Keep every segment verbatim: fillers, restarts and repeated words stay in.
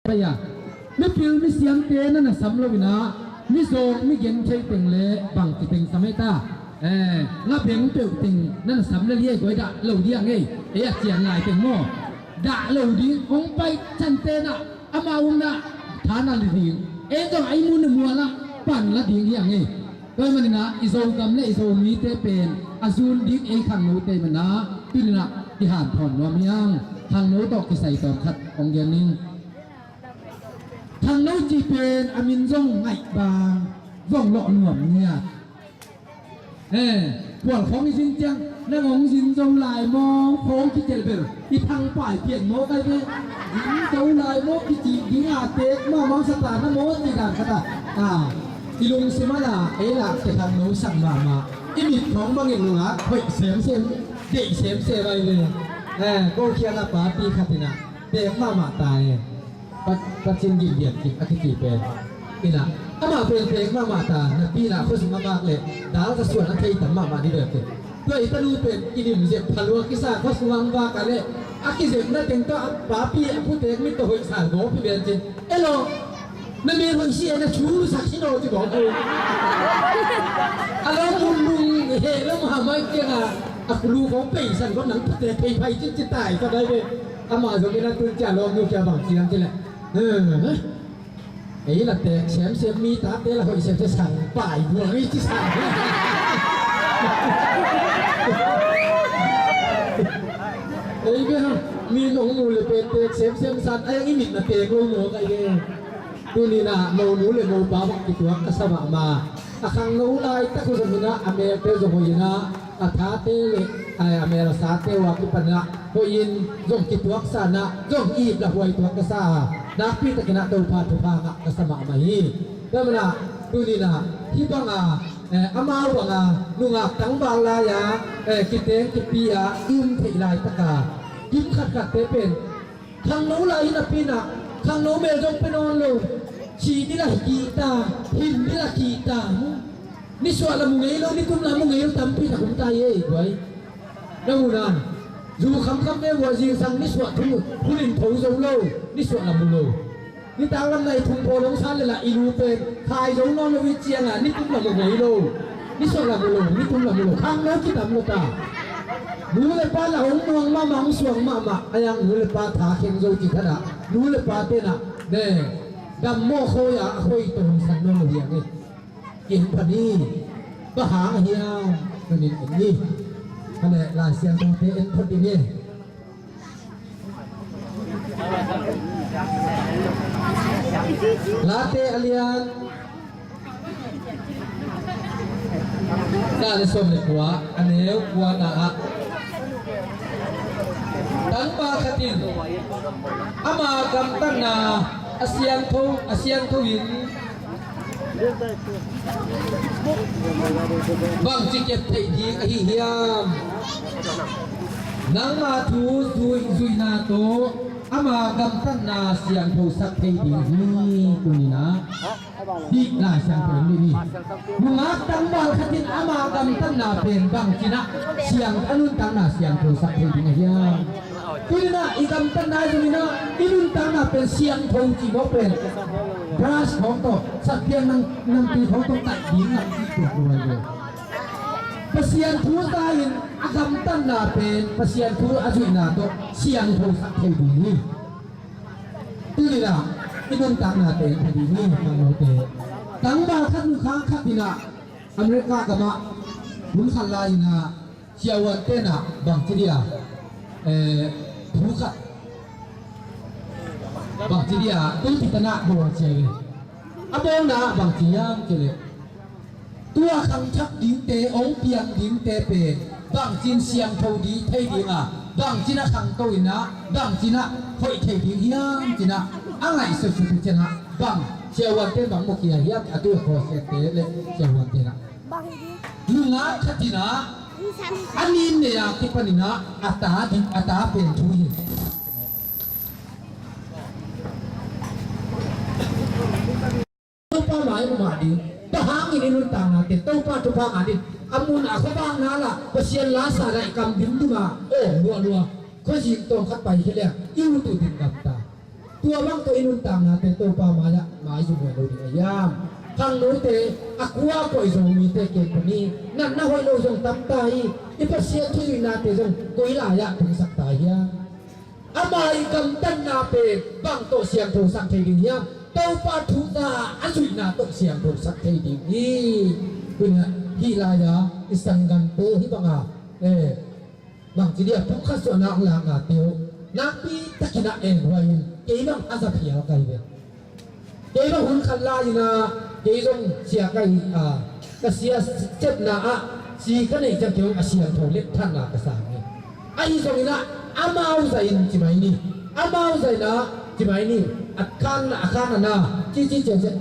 Pai a, mipil misiamte na na sam lo in ah, mizawng migen thei teng le bang ci teng sam ei ta. Eh, nga beng peuh teng na na sam le liai guai dah lo diang ei. Ei a cian lai teng maw, dah lo ding, hong pai cante na, ama umna tha na li ding. Ei zong ei mu na mual ah pan la ding hiang ei. Tua ahih manin ah i Zogam le i Zomite pen a zun ding ei khangnote ahih manin ah tuni-in ah kihanthawn nuam hiang. Khangno tawh kisai tawm khat hong gen ning. Khangno cih pen a min zong ngaih bang zong lawh nuam ngiat. Eh, pual khawng i zin ciang nang hong zin zo lai maw, khawng kitel bel i thangpai pian maw kai ve. Zin zo lai maw kici ding a tek mahmah sa ta na maw ci dan khat ah. Ah, i lungsim ah la ei lakte khangno sak mahmah. I mit khawng bangin nungak hoih semsem, deih semsem ai ve. Eh, ko khial a papi khat in ah tek mahmah ta e. Pa, Pacin gim lian kik a kici pen. Ina, amah pen pek mahmah ta, napi na khuasung a ngak le dal ka suan a thei tam mahmah ni bek te. Tua i tanu pen i lim zep phalua kisa khuasung a ngak a le a kizepna teng tawh a papi a putek mit tawh hoih sal gawp hi bek cin. Elo, na men hoih si e, na thu sak si no ci gawp hi. A lo mun lung he lo ma mai kiang a, a kulu kong pei san kong nang putek pei pai cin ci tai sa dai ve. Amah zong in a tun cia lawm nu kia bang ciang ci le. Ei la tek semsem mi tate la hoih sem ci sang pai buang ei ci sang. Ei bia mi nong mu le pen tek semsem san ai ang i mit na tek lo mo kai ge. Tuni-in ah monu le mopa bang kituak ka sa mahmah. A khangno laitak uh zong in ah a melte zong hoih in ah a thate le, ai, a mel a sate uh a kipan ah hoih in zong kituaksa in ah zong ip la huai tuak ka sa a, nakpi takin ah Topa thupha ngah ka sa mahmah hi. Tua manin ah tuni-in ah hih bang a, eh, amau bang a nungak tangval lai a, eh, kiteng kipi a i um theih laitak a gim khatkhatte pen khangno lai hi napi-in ah khangno mel zong pe nawn lo. Ci ni la hi kihta, hin ni la kihta. Nisuah la mu ngei lo, nitum la mu ngei lo tampi tak om ta hi ei guai. Na mu na, zu khamkham me vua zingsang nisuah thum hun in tho zo lo, nisuah la mu lo. Nitak lam na i thum phaw long sa le la i lu pen khai zo nawn lo i ciang a nitum la mu ngei lo. Nisuah la mu lo, nitum la mu lo, khangno kidam lo ta. Nu le pa la hong muang mahmah, hong suang mahmah a, yang nu le pa tha kheng zo ci khat ah nu le pa ten ah ne dam mawh khoi a, a khoi tawh hong san nawn lo hiang e. Kin pha ni, bang hang a hiam, ka nin en ni. Ka le Lai Siangthote en phot ding e. Late a lian, na le sawm le kua, a neu kua na ah. Tangval khat in ama gamtatna a siangtho, a siangtho in bangci kep theih ding ahi hiam? Nangma thu zui, zuihna tawh ama gamtatna siangthosak thei ding hi. Tuni-in ah hih Lai Siangtho en ni. Nungak tangval khat in ama gamtatna pen bangci-in ah siang, a nuntakna siangthosak thei ding ahi hiam? Tuni-in ah i gamtatna zong in ah i nuntakna pen siangtho cih mawk pen brush khawng tawh, satpiak nang, nangpi khawng tawh kaih ding nang cih tuak lo ai lo. Pasian thu za in a gamtatna pen Pasian thu a zuihna tawh siangthosak thei ding hi. Tuni-in ah i nuntakna pen thei ding hi, khangnote. Tangval khat, nukhang khat in ah America gam ah hun khat lai in ah siavuante in ah bangci dia, eh, thu khat bangci dia, tu ti ta na bawl cia ve. A bawlna bangci hiam cih leh tua khangthak dingte, hong piang dingte pen bangci-in siangtho ding thei ding a, bangci-in a khangto in ah, bangci-in a hoih thei ding hiam ci-in ah a ngaihsut sut uh ciangin ah bang siavuante bang mukhia hiam, a tu a khuasiate le siavuante in ah nungak khat in ah a nin nei a kipan in ah a ta ding, a ta pen thu hi. Topa mai mah ding. Bang hangin i nuntakna te Topa thupha ngah ding. A mun a khuavak na la Pasian la sa la i kam dim dim a, oh, lua lua. Khuazing tawm khat pai hi leng i ut uh dim gam ta. Tua bang tawh i nuntaknate Topa mai-ah maizum huai lo ding a hiam? Khangnote a kua koih Zomite kiang pan i natna hoih lo zong tam ta hi. I Pasian thuzuihnate zong koi lai-ah tungsak ta hiam? Ama i gamtatna pen bang tawh siangthosak thei ding hiam? Topa thu za a zuihna tawh siangthosak thei ding hi. Tuni-ah hih lai-a i sanggante hih banga, eh, bangci dia pumkhat suahna hong laknate uh nakpi takin ah en huai in kei bang a za phial ka hi ve. Kei bang hun khat lai-in ah kei zong sia ka hi, a, ka sia sepna ah si ka neih ciang kei zong a siangtho letthatna ka sang hi. Ahi zongin ah amau zah in ci mai ni, amau zah in ah ci mai ni, a khan a khan a na cici ciacia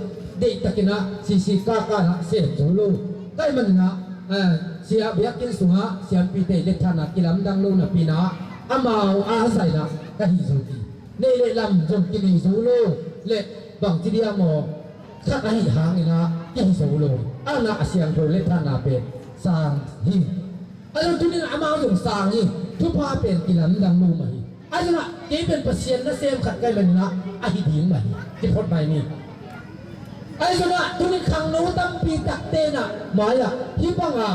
deihtakin ah sisi kaka in ah sem zo lo. Ka hih manin ah, eh, sia biakinn sungah siampite letthatna kilamdang lo napi-in ah amau a zah in ah ka hih zo hi. Neih le lam zong kinei zo lo le bangci dia maw khat ahih hangin ah kihi zo lo. Ana a siangtho letthatna pen sang hi. A lo tunin amau zong sang hi. Thupha pen kilamdang lo mah hi. A zong ah kei pen Pasian nasem khat ka hih manin ah ahi ding mah hi. Kiphot mai ni. Ahi zongin ah tuni khangno tampi takte in ah mai-ah hih banga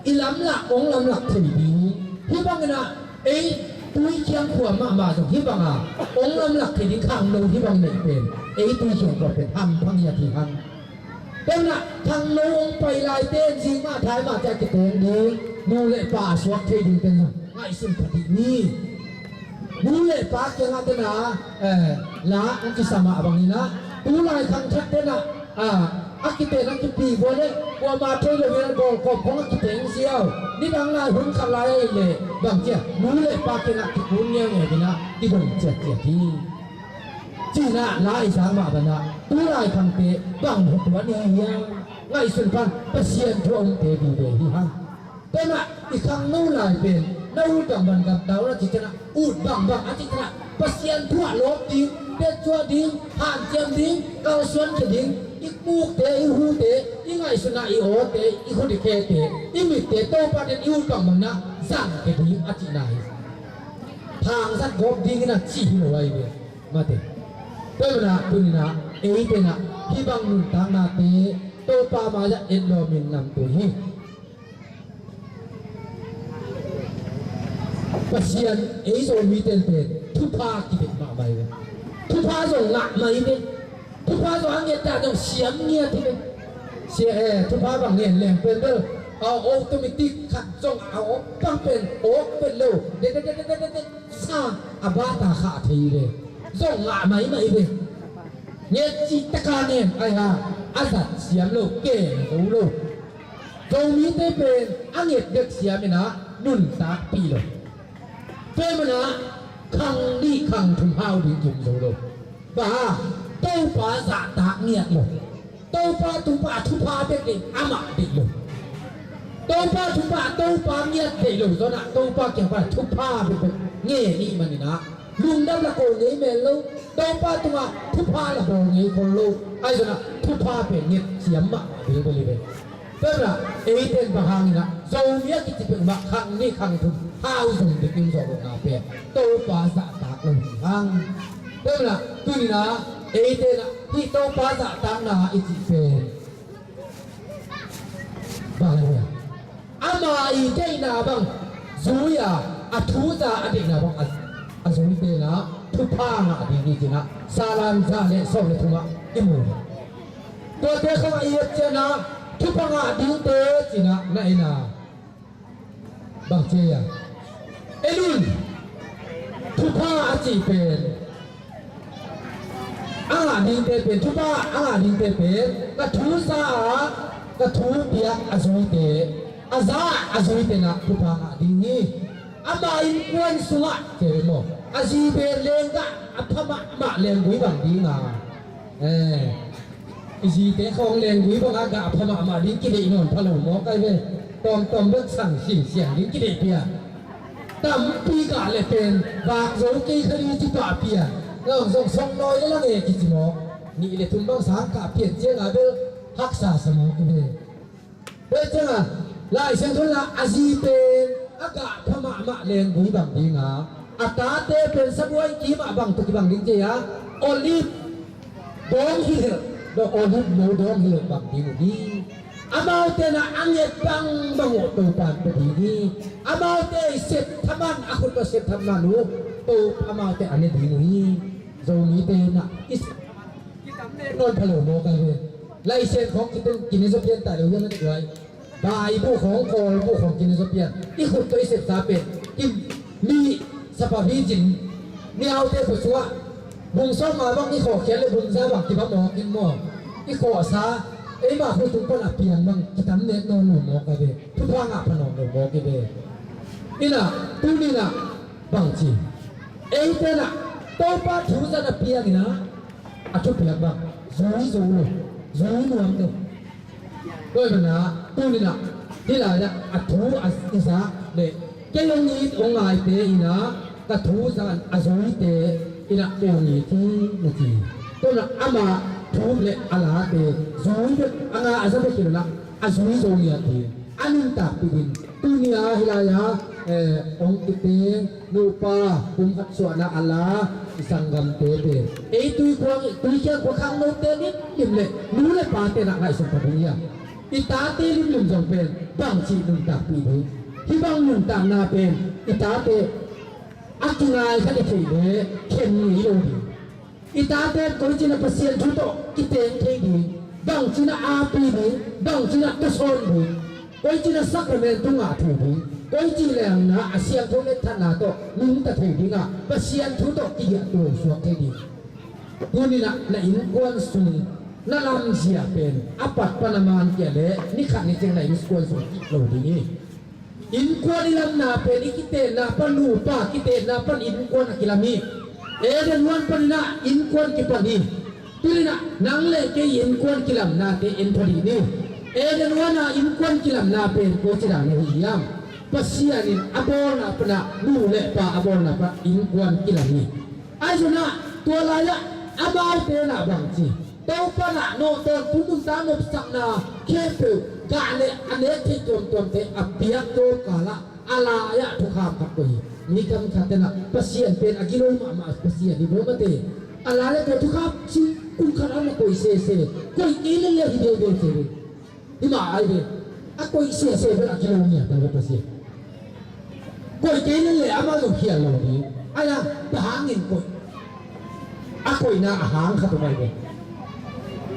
i lamlak hong lamlak thei ding, hih bangin ah ei Tuikhiang khua mahmah zong hih banga hong lamlak thei ding khangno hih bang neih pen ei Tuikhiang khua pen hampha ngiat hi hang. Tua in ah khangno hong pai laite in zing mah thai mah te a kiteng ding, nu le pa a suak thei ding ten zong ngaihsun pha dih ni. Nu le pa kiangah tena, eh, la hong kisa mah bangin ah tulai khangthakte in ah, ah, a kiten a kipi vua le kuama thei loin ah bawlkawp khong a kiteng ziau. Nidang lai hun khat lai ahih leh bangci a nu le pa kiangah kikun ngeungeu in ah kidong ciatciat hi. Ci-in ah la i zak mah bangin ah tulai khangte bang hong tuan i hi hiam? Ngaihsun phan Pasian thu a umte vive hi hang. Tua in ah i khangno lai pen na ut bangbang gamta un a cih ciangin ah, ut bangbang a cih ciangin ah Pasian thu ah lawp ding, tetsuah ding, hanciam ding, kalsuan khia ding, i mukte, i hute, i ngaihsutna, i awte, i khut i khete, i mitte Topa tungah i ut bangbang in ah zang khia ding a cihna hi. Thangzat gawp dingin a cih hi lo ahi ve. Mate. Tua in ah tuni-in ah eite in ah hih bang nuntaknate Topa mai-ah etlawmin namtui hi. Pasian ei Zomite pen thupha kibet mahmah hi ve. Thupha zong ngah mah hi ve. Thupha zong a nget dan zong siam ngiat hi ve. Sia, eh, thupha bang ngen leng pen bel a automatic khat zong a awk bang pen awk pen lo. De de de de de de de sa a bata khah thei hi ve. Zong ngah mahmah hi ve. Nget cih taka ngen ai ha, a zat siam lo, kem zo lo. Zomite pen a nget bek siamin ah nuntakpih lo. Tua ahih manin ah khang nih khang thum hau ding kim zo lo. Bang hang? Topa zahtak ngiat lo. Topa tungah a thupha bek in amah deih lo. Topa tungah Topa ngiat deih lo zongin ah Topa kiang pan thupha bekbek ngen ahih manin ah lungdam lah ko ngei mel lo. Topa tungah thupha lah bawl ngei khol lo. Ahi zongin ah thupha pen nget siam mahmah ding bel hi ve. Tua ahih manin ah eite in bang hangin ah Zomi a kici peuhmah khang nih khang thum hau zong ding kim zawh lohna pen Topa zahtak lo hi hang. Tua ahih manin ah tuni-in ah eite in ah hih Topa zahtakna i cih pen bang hang hiam? Ama i deihna bang zui a, a thu za a deihna bang a, a zuite in ah thupha ngah ding hi ci-in ah Salam za le sawm le thumah i mu hi. Tuate khawng a i et ciangin ah thupha ngah dingte ci-in ah na en a, bang ci hiam? En un, thupha a cih pen a ngah dingte pen, thupha a ngah dingte pen ka thu za a, ka thu piak a zuite, a za a zuite in ah thupha ngah ding hi. Ama innkuan sungah ci ve maw, a zi pen lenggah a pha mahmah lenggui bang ding a, eh, i zite khawng lenggui bangah gah pha mahmah ding kideih nawn pha lo maw kai ve. Tawmtawm bek sang singsiang ding kideih pia. Tampi gah le pen vak zo kei kha ding ci pah pia. Zong zong song nawi le lang e kici maw. Nih le thum bang sang kah pian ciangah bel haksa sa maw kai ve. Tua ciangah Lai Siangtho in ah a zi pen a gah pha mahmah lenggui bang ding a, a tate pen sabuai kimah bang tawh kibang ding ci a, Olive dawng hi lel, dawng olive no dawng hi lel bang ding uh hi. Amaute na a nget bangbang uh Topa in pia ding hi. Amaute i sep thaman, a khut tawh sep thaman uh Topa amaute a ne ding uh hi. Zomite na i sep thaman kitam nek nawn pha lo mawk a ve. Laisen khawng kitung kine zaw pian ta lo hiam a nek lai. Bai buh khawng, kawl buh khawng kine zaw pian. I khut tawh i sepsa pen kim mi sapa vi zin niaute khut sungah bung sawm nga bang i khawh khial le bung za bang kiba mawk in maw? I khawhsa eima khut tung pan a piang bang kitam nek nawn lo mawk a ve. Thupha ngah pha nawn lo mawk i ve. Inah tuninah bangci eite nah Topa thu zat a piang inah a thupiak bang zui zo lo, zui nuam lo. Tua hi mana tuninah hih lai-ah a thu a i zak le kei hong it hong ngaite inah ka thu zan a zuite inah kei hong it hi na ci. Tuninah amah thu le a late zui bek a nga a za bek hi lo nah a zui zo ngiat hi. A nuntakpih ding tuni-a hih lai-a hong kite nupa pumkhat suahna a la i sanggamte pen ei tuikhiang khua khangnote limlim le nu le pate nah ngaihsun pha ding hiam? I tate limlim zong pen bangci nuntakpih ding? Hih bang nuntakna pen i tate a kingai khat i theih le khen ngei lo ding. I tate koici na Pasian thu tawh kiteng thei ding, bangci na api ding, bangci na tasawn ding, koici na sakramen tungah thu ding, koici lengna a siangtho le thatna tawh nungta thei dingah Pasian thu tawh kigiah tuang suak thei ding. Tuninah na innkuan sung na lamzia pen a pat pan a man kia le nikhat ni ciang na innkuan sung kik lo ding hi. Innkuan i lamna pen i kitenna pan nupa kitenna pan innkuan a kilam hi. Eden huan paninah innkuan kipan hi. Tuninah nang le kei innkuan kilamnate en pha dih ni. Eden huana innkuan kilamna pen koici dan ahi hiam? Pasian in a bawlna pana nu le pa a bawlna pana innkuan kilam hi. Ahi zongah tua lai-ah amaute nah bangci Topa nah nawhtawn pundun ta nopsakna khempeuh gah le a nek theih tuamtuamte a piak tawm kalah a lai-ah thukham khat koih hi. Mi kamkhat tenah Pasian pen a gilo mahmah Pasian hi bawmate a lai le tua thukham singkung khat a na koih sese koih kei le le hi deuhdeuh se hi. Hi mah ai ve. A koih sese bel a kilo ngiat a ve Pasian. Koih kei le le amah zong khial lo ding. Ai a bang hangin koih? A koihna a hang khat om ai ve.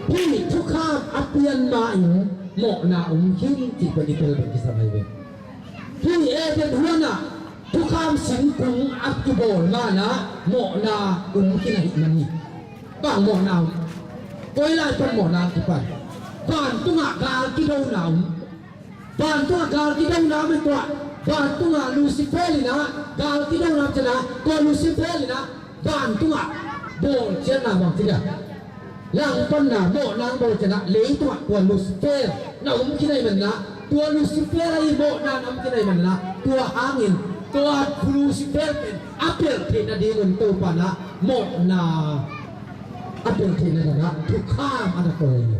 Hih thukham a pian ma-in mawhna om khin cih pen i tel bek kisam ai ve. Hih Eden huanah thukham singkung a kibawl manah mawhna om khin ahih man hi. Bang mawhna om? Koi lai pan mawhna kipan? Vantungah gal kidona om. Vantungah gal kidona om tuah. Vantungah Lucifer inah gal kidona om cianah tua Lucifer inah vantungah bawlcianna bang ci dia langpanna mawhna bawlcianah leitungah tua Lucifer na om khin ahih manah tua Lucifer ahi mawhna na om khin ahih manah tua hangin tua Lucifer pen a pelh theih nadingun Topa nah mawhna a pelh theih nadinah thukham a na kawi.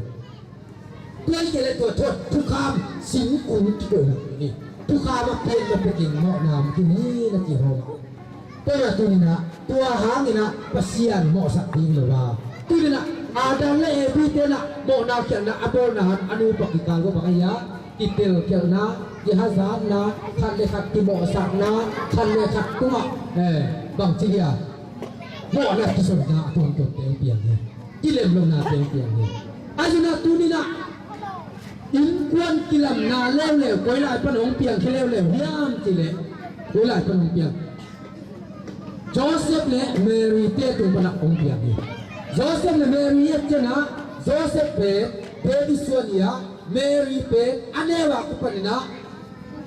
Tua i kei le tua thuat thukham singkung kikoihna hi. Thukham a pian mawh pekin mawhna om khin hi na kihawm ah. Tua tuninah tua hanginah Pasian mawhsak ding lo a. Tuninah Adam le Evi tenah mawhna khialhna a bawlna han a nupa kikal go bang ahi a kitel khialhna, kihazatna, khat le khat kimawhsakna, khat le khat tungah eh bang ci dia mawhna kisoina a tuamtuamte piang hi. Kilem lohna piangpiang hi. Ahi zongin ah tuninah innkuan kilamna leuleu koi lai pan hong piang khia leuleu hiam cih leh koi lai pan hong piang? Joseph le Mary te tung panah hong piang hi. Joseph le Mary i et ciangah Joseph pen David suan hi a, Mary pen a neu a kipaninah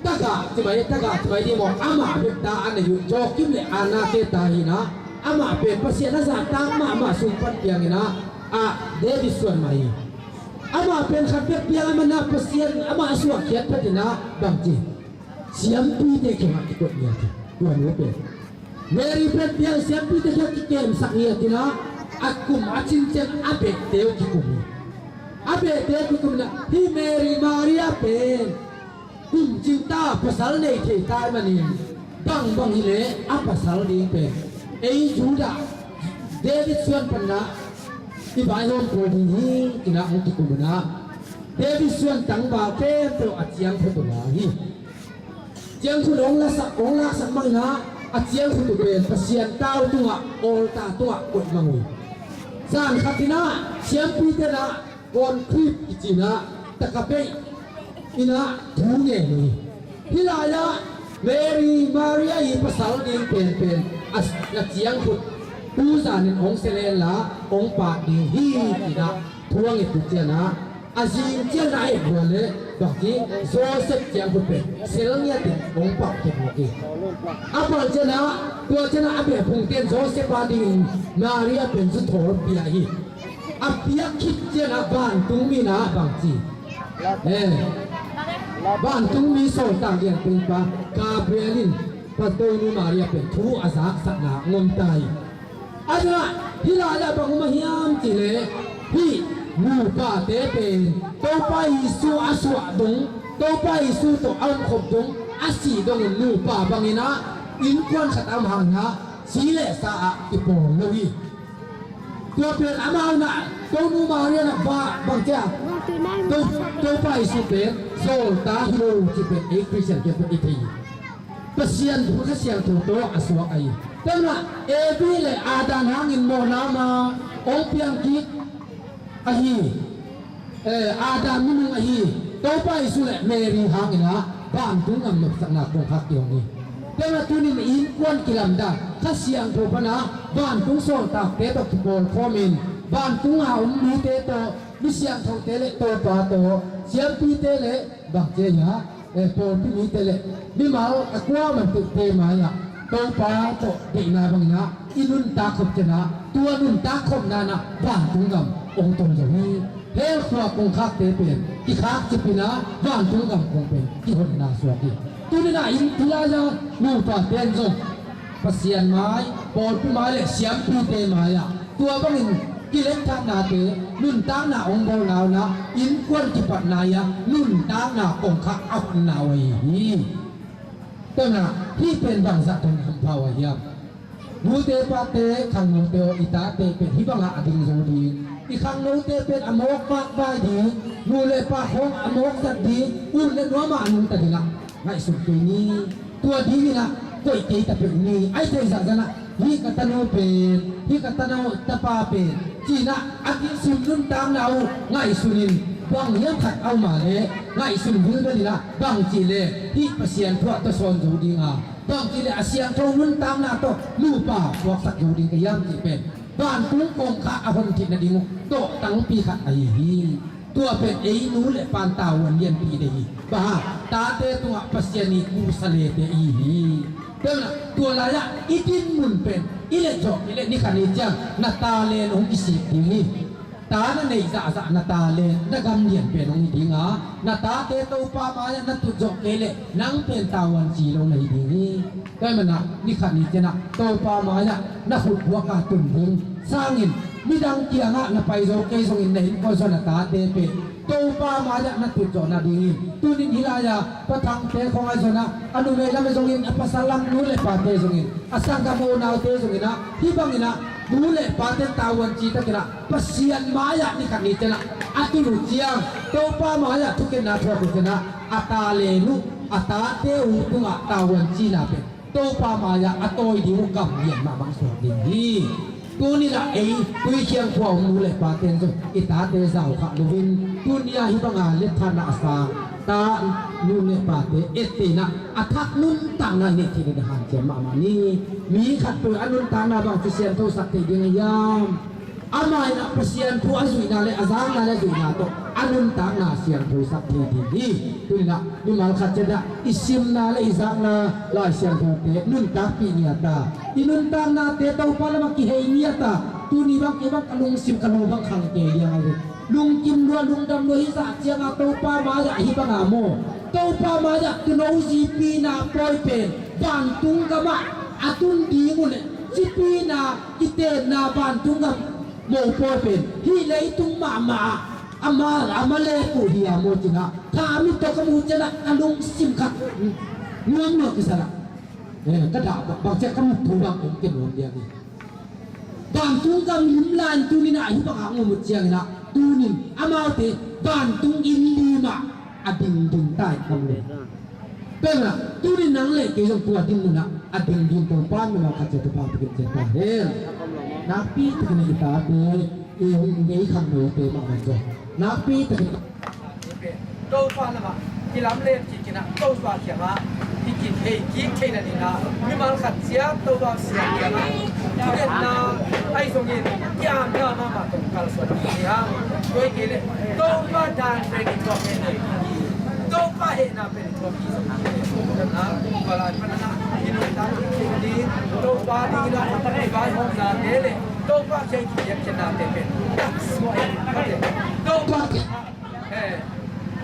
tagah cimai tagah cimai dih maw, amah bek ta a nei uh Joachim le Anna te ta hinah amah pen Pasian a zahtak mahmah sung pan pianginah a David suan mah hi. Amah pen khat bek piang a manah Pasian amah a suahkhiat phatinah bangci siampite kiangah kikuat ngiat hi. Tua nu pen Mary pen piang siampite kiang kikemsak ngiatinah a kum a cincian a behte uh kikum hi. A behte uh kikum inah hih Mary Maria pen kum cingta pasal nei thei tai manin bangbang hileh a pasal ding pen ei Judah David suan panna i vaihawm pawl ding hi, ci-in ah hong kikum in ah, David suan tangval khempeuh a ciangkhut uh la hi. Ciangkhut hong lasak, hong laksak mang in ah, a ciangkhut uh pen Pasian tau tungah, altar tungah koih mang uh hi. Zan khat in ah siampite in ah corn crib kici in ah, takabeih in ah thu ngen uh hi. Hih lai-ah Mary, Maria i pasal ding penpen a, a ciangkhut tuzan in hong sel hen la, hong paak ding hi, ci-in ah thu a nget uh ciangin ah, a zing ciangin ah a et lua leh bang ci, Joseph ciangkhut pen sel ngiat in hong palh khit mawk hi. A palh ciangin ah, tua ciangin ah a beh phungte in Joseph a dingin Maria pen zuthawl pia hi. A piak khit ciangin ah vantungmi in ah bang ci, eh, vantungmi sawltak lianpen pa Gabriel in Patonu Maria pen thu a zaksakna ngom ta hi. A dingah hih lai-ah bang om a hiam cih leh, hih nupate pen Topa Jesu a suah dong, Topa Jesu tawh a omkhop dong, a sih dongin nupa bangin ah innkuan khat a om hangin ah si le sa ah kipawl lo hi. Tua pen amau in ah, Tonu Maria in ah bang, bang ci a, To, Topa Jesu pen sawltak hi lo cih pen ei Khristian khempeuh i thei hi. Pasian thu Kha Siangtho tawh a suak ahi hi. Tua in ah Evi le Adam hangin mawhna ma hong piang kik ahi, eh, Adam minung ahi Topa Jesu le Mary hangin ah vantung gam nopsakna kongkhak kihong hi. Tua in ah tuni-in innkuan kilamdang, Kha Siangtho pan ah vantung sawltakte tawh kipawlkhawmin, vantung a om mite tawh, mi siangthote le Topa tawh, siampite le bang ci a, eh, pawlpi mite le mimal a kuamah tuate mai-ah Topa tawh deihna bangin ah i nuntak khop ciangin ah, tua nuntak khopna in ah vantung gam hong tong zo hi. Hell khua kongkhakte pen kikhak cipin ah vantung gam kong pen kihonna suak hi. Tuni-in ah hih lai-ah nupate in zong Pasian mai, pawlpi mai le siampite mai-ah tua bangin kiletthatnate, nuntakna hong bawlna un ah innkuan kipatna hi-a, nuntakna kongkhak a honna uh ahi hi. Tua in ah hih pen bangzah tawh hampha uh a hiam? Nute pate, khangnote aw, i tate pen hih bangah a ding zo ding. I khangnote pen a mawk vakvai ding, nu le pa khawng a mawk zat ding, ut le nuam ah a nungta dingah ngaihsun kei ni. Tua dingin ah koih kei ta peuh ni. Ahih theih zahzah in ah hih ka tanu pen, hih ka tanu tapa pen ci-in ah a kisim nuntakna uh ngaihsunin, bang hiam khat a om a leh ngaihsun vilvel in ah, bang cih leh hih Pasian thu ah tawsawn zo ding a, bang cih leh a siangtho nuntakna tawh nupa puaksak zo ding ka hiam cih pen vantung kongkhak a hon theih nading uh tawh tangpi khat ahi hi. Tua pen ei nu le pa'n tavuan lianpi deih hi. Bang hang, tate tungah Pasian i kusa lete i hi hi. Tua in ah tua lai-ah i dinmun pen i let zawh kei leh ni khat ni ciang na talent hong kisik ding hi. Ta na neih zahzah na talent, na gamlian pen hong hi ding a, na tate Topa mai-ah na tut zawh kei leh nang pen tavuan ci lo na hi ding hi. Tua ahih manin ah ni khat ni ciang ah Topa mai-ah na khut guak a tun ding sangin, midang kiangah na pai zo kei zongin, na innkuan sung na tate pen Topa mai-ah na tut zawh nadingin, tuni-in hih lai-a Pa Thangte khawng ahi zongin ah, a numei lam ahi zongin, a pasal lam nu le pate zongin, a sanggam unaute zongin ah, hih bangin ah nu le pate tavuan ci takin ah Pasian mai-ah ni khat ni ciang ah a tun uh ciang, Topa mai-ah thukhenna thuak uh ciang ah, a talent uh, a tate uh tungah tavuan cina pen Topa mai-ah a tawi ding uh gamlian mahmah suak ding hi. Tuni-in ah ei Tuikhiang khua-ah om nu le pate in zong i tate zau khah loin, tuni-a hih banga letthatna a sang ta, nu le pate etteh in ah a thak nuntakna i neih theih dingin hanciam mahmah ni. Mi khatpeuh a nuntakna bangci siangthosak theih ding a hiam? Amah in ah Pasian thu a zuihna le a zakna le a zuihna tawh a nuntakna siangthosak thei ding hi. Tuni-in ah mimal khat ciat ah i simna le i zakna Lai Siangthote nuntakpih ngiat a, i nuntaknate Topa lamah kihei ngiat a, tuni bang kei bang ka lungsim ka lu bang khang kei liang a hi. Lungkim lua, lungdam lua, hih zah ciang a Topa mai-ah hih banga maw, Topa mai-ah tuuno zipina pawi pen vantung gamah a tun ding uh leh, zipina, kitenna vantung gam mopawi pen hih leitung mahmah ah a ma, a malek uh hi a maw, ci-in ah kha a mit tawh ka muh ciang ah ka lungsim kha nuamnuam kisa a, eh, ka dah bang, bang ciang ka muh thu bang om kei nuam liang hi. Vantung gam lim lai-in tuni-in ah hih bangah hong om uh ciangin ah, tuni-in amaute vantung inn lim ah a dingding ta in, kam le. Tua ahih manin ah tuni-in nang le kei zong tua dinmun ah a dingding Topa in mimal khat ciat thupha hong pia kim ciat ta hen. Nakpi takin i tate, i hong, i khangnote mahmah zong nakpi takin Topa lamah kilamlem kik in ah, Topa kiangah i kithei kik theihna dingin ah, mimal khat ciat Topa Pasian kiangah thungetna, ahi zongin kiamna mahmah tawh kalsuan kik ni hang. Tua hi kei leh Topa dan pen i thuak hehna hi. Topa hehna pen i thuak hi zong hi. Tua lai pan ah i nuntak ding, Topa dingin ah i vaihawmnate le Topa kiang i kipiakkhiatnate pen taksuah hi. Topa Eh,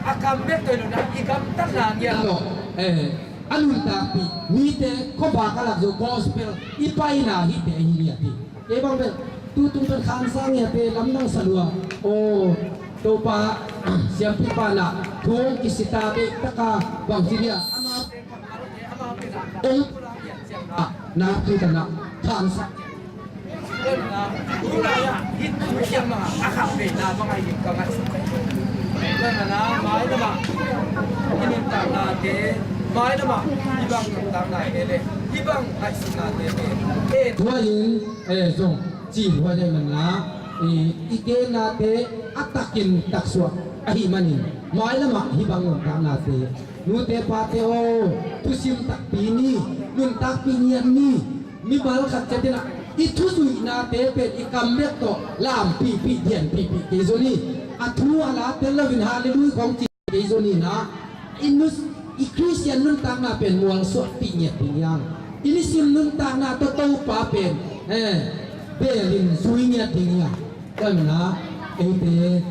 a kam bek tawh hi lo in ah, i gamtatna ngiat lo. Eh, a nuntakpih mite khuavak a lak zo gospel i paina hihte ahi ngiat hi. Kei bang bel tu tung pen khansa ngiate lamdang sa lua. Aw, Topa, siampipa in ah thu hong kisita deih taka bang ci dia. Ama, ama pen ah, ong, ah, nakpi takin ah khansa. Tua in, eh, zong ci lua dai man la, eh, i gennate a takin taksuak ahih manin, mailamah hih bang nuntaknate, nute pate aw, thusim takpi ni, nuntakpih ngiat ni. Mimal khat ciat in ah i thuzuihnate pen i kam bek tawh lampihpih, dianpihpih kei zaw ni. A thu a la tel loin hallelujah khawng ci kei zaw ni in ah, i nu, i Khristian nuntakna pen mualsuahpih ngiat ding hi hang. I nisim nuntakna tawh Topa pen, eh, belin zui ngiat ding hi hang. Tua ahih manin ah eite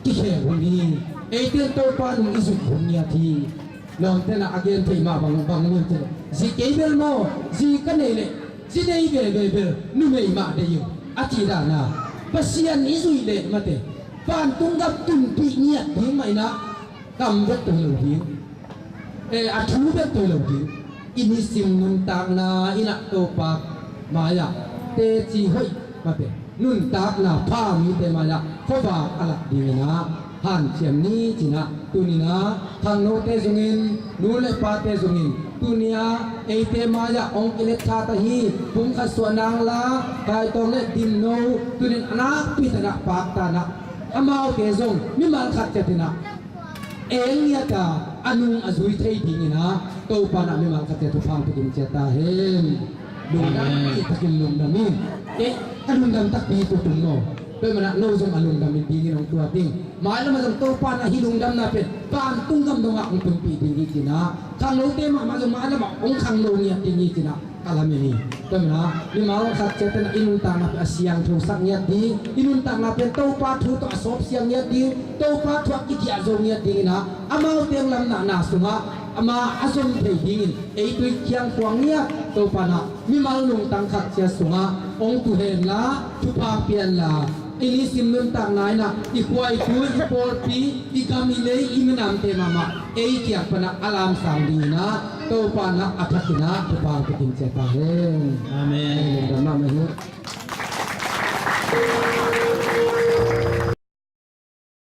kikhem hun hi. Eite in Topa nung i zuih hun ngiat hi. Lawmte in ah a gen theih mah bang, bang ni ci leh, zi kei bel maw, zi ka neih leh, zi nei veve bel numei mah deih uh a cih dan a, Pasian i zuih leh mate, vantung gam tunpih ngiat ding mah in ah, kam bek tawh hi lo ding, eh, a thu bek tawh hi lo ding. I nisim nuntakna in ah Topa mai-ah teci hoih mate, nuntakna pha mite mai-ah khuavak a lak dingin ah hanciam ni ci-in ah, tuni-in ah khangnote zongin, nu le pate zongin, tuni-ah eite mai-ah hong kilet kha ta hi. Pumkhat suah nang la, kaitawng le dimno, tuni-in a nakpi takin ah pakta in ah, amaute zong mimal khat ciat in ah eng ngiat a, a nung a zui thei dingin ah Topa in ah mimal khat ciat thupha hong pia kim ciat ta hen. Lungdam, Amen. Cih takin lungdam in. Eh, ka lungdam takpi tutung maw. Tua ahih manin ah no zong a lungdam in dingin hong tuat ing. Mailamah zong Topa in ah hih lungdamna pen vantung gam dongah hong tunpih ding hi ci-in ah, khangnote mahmah zong mailamah hong khangno ngiat ding hi ci-in ah ka lamen hi. Tua ahih manin ah mimal khat ciat in ah i nuntakna pen a siangthosak ngiat ding, i nuntakna pen Topa thu tawh a sawpsiang ngiat ding, Topa thu ah kidiah zo ngiat dingin ah, amaute lamdangna sungah ama a zom thei dingin ei tui kiang kuang ngiat Topa in ah mimal nungtang khat ciat sungah hong tu hen la, thupha pia hen la, i nisim nuntakna in ah i khua i tui, i pawlpi, i gam i lei, i minamte mahmah ei kiang pan ah a lamsang dingin ah Topa in ah a thak in ah thupha hong pia kim ciat ta hen. Amen. Amen. Lungdam mahmah hi.